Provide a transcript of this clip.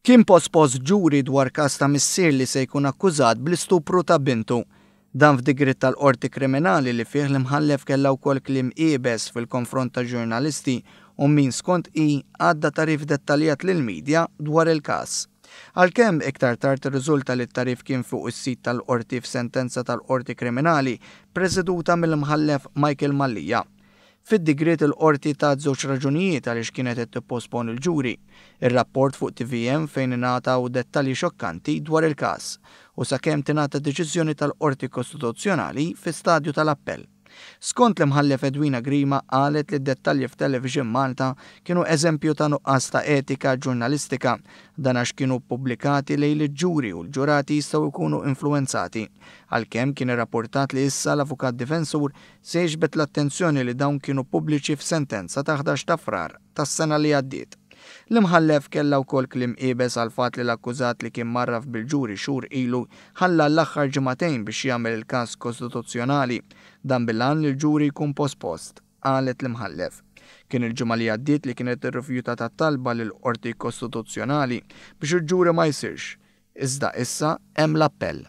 Kien pospost ġuri dwar każ ta' missier li se jkun akkużat bl-istupru ta' bintu. Dan f'digriet tal-Qorti Kriminali li fih l-Imħallef kellha wkoll kliem iebes fil-konfront ta' ġurnalisti u min skont hi għadda tagħrif dettaljat lill-media dwar il-każ. Għalkemm iktar tard irriżulta li t-tagħrif kien fuq is-sit tal-Qorti f'sentenza tal-Qorti Kriminali preseduta mill-Imħallef Michael Mallia. Fid-digriet il-Qorti tat żewġ raġunijiet għaliex kienet qed tipposponi l-ġuri, ir-rapport fuq tvm fejn ingħataw dettalji xokkanti dwar il-każ, u sakemm tingħata deċiżjoni tal-Qorti Kostituzzjonali fi stadju tal-appell. Skont l-Imħallef Edwina Grima qalet li d-dettalji f'Television Malta kienu eżempju ta' nuqqas ta' etika ġurnalistika, dan għax kienu ppubblikati lejliet ġuri u l-ġurati jistgħu jkunu influwenzati, għalkemm kien irrappurtat li issa l-avukat difensur Se jiġbed l-attenzjoni li dawn kienu pubbliċi f'sentenza ta' 11 ta' Frar tas-sena li għaddiet. L-Imħallef kellha wkoll kliem iebes għall-fatt li l-akkużat li kien mgħarraf bil-ġuri xhur ilu ħalla l-aħħar ġimagħtejn biex jagħmel il-każ kostituzzjonali. Dan bil-għan li l-ġuri jkun pospost, qalet l-Imħallef. Kien il-ġimgħa li għaddiet li kienet irrifjutata talba lill-Qorti Kostituzzjonali biex il-ġuri ma jsirx, iżda issa hemm l-appell.